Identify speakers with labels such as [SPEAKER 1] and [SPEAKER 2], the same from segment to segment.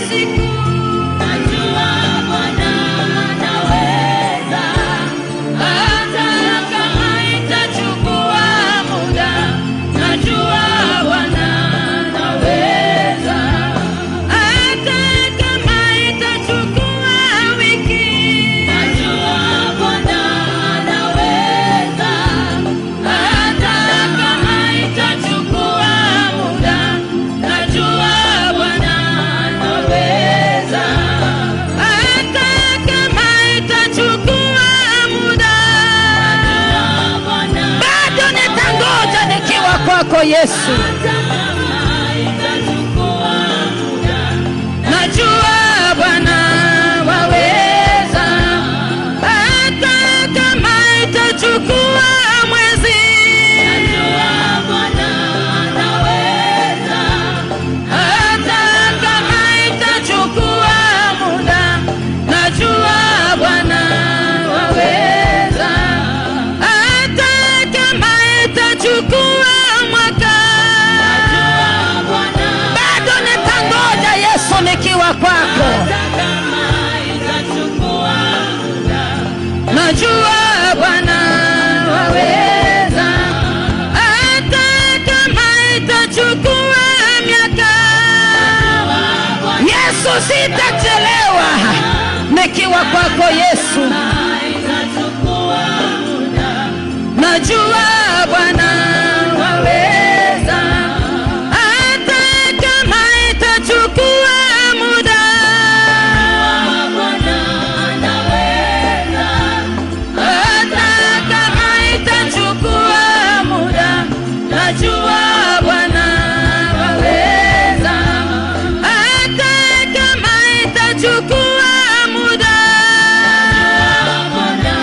[SPEAKER 1] Siku. Najua Bwana anaweza, hata kama itachukua muda. Najua Bwana anaweza, hata kama itachukua wiki. Najua Bwana anaweza, hata kama itachukua muda. Najua Bwana anaweza, hata kama itachukua muda. Bado nitangoja nikiwa kwako, Yesu. Najua Bwana waweza, hata kama itachukua mwezi. Najua Bwana anaweza, hata kama itachukua muda. Najua Bwana waweza, hata kama itachukua mwaka. Bado nitangoja, Yesu, nikiwa kwako. Najua Bwana waweza, hata kama itachukua miaka. Yesu, sitachelewa nikiwa kwako, Yesu. Najua Bwana waweza, hata kama itachukua muda. Bwana anaweza, hata kama itachukua muda. Najua Bwana waweza, hata kama itachukua muda.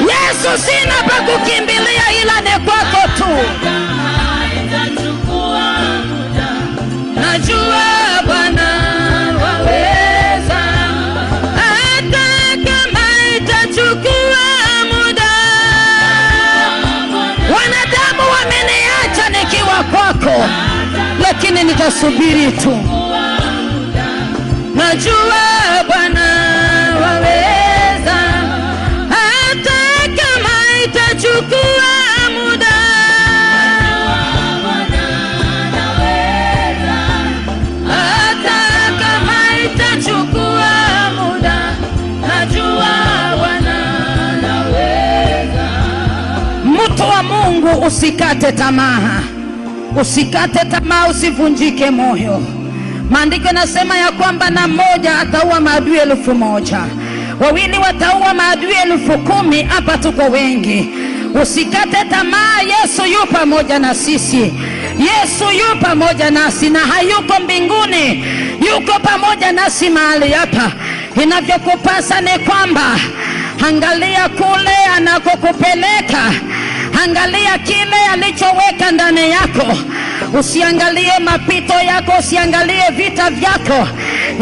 [SPEAKER 1] Yesu, sina pa kukimbilia ila ni kwako tu. Najua Bwana waweza, hata kama itachukua muda. Wanadamu wameniacha nikiwa kwako, lakini nitasubiri tu. Najua Bwana waweza, hata kama itachukua muda. Bwana anaweza, hata kama itachukua muda. Najua Bwana anaweza. Mtu wa Mungu, usikate tamaa, usikate tamaa, usivunjike moyo. Maandiko yanasema ya kwamba na mmoja ataua maadui 1000, wawili wataua maadui 10,000. Hapa tuko wengi. Usikate tamaa, Yesu yu pamoja na sisi. Yesu yu pamoja nasi na hayuko mbinguni, yuko pamoja nasi mahali hapa. Inavyokupasa ni kwamba angalia kule anakokupeleka, angalia kile alichoweka ndani yako. Usiangalie mapito yako, usiangalie vita vyako.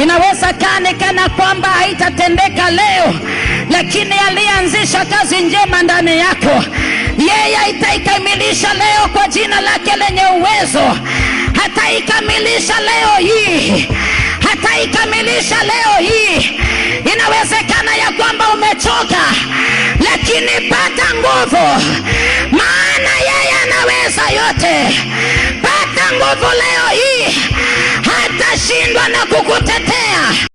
[SPEAKER 1] Inaweza kaa kana kwamba haitatendeka leo, lakini aliyeanzisha kazi njema ndani yako, yeye ataikamilisha leo kwa jina lake lenye uwezo. Ataikamilisha leo hii, ataikamilisha leo hii. Inawezekana ya kwamba umechoka, lakini pata nguvu, maana yeye anaweza yote. Pata nguvu leo hii, hatashindwa na kukutetea.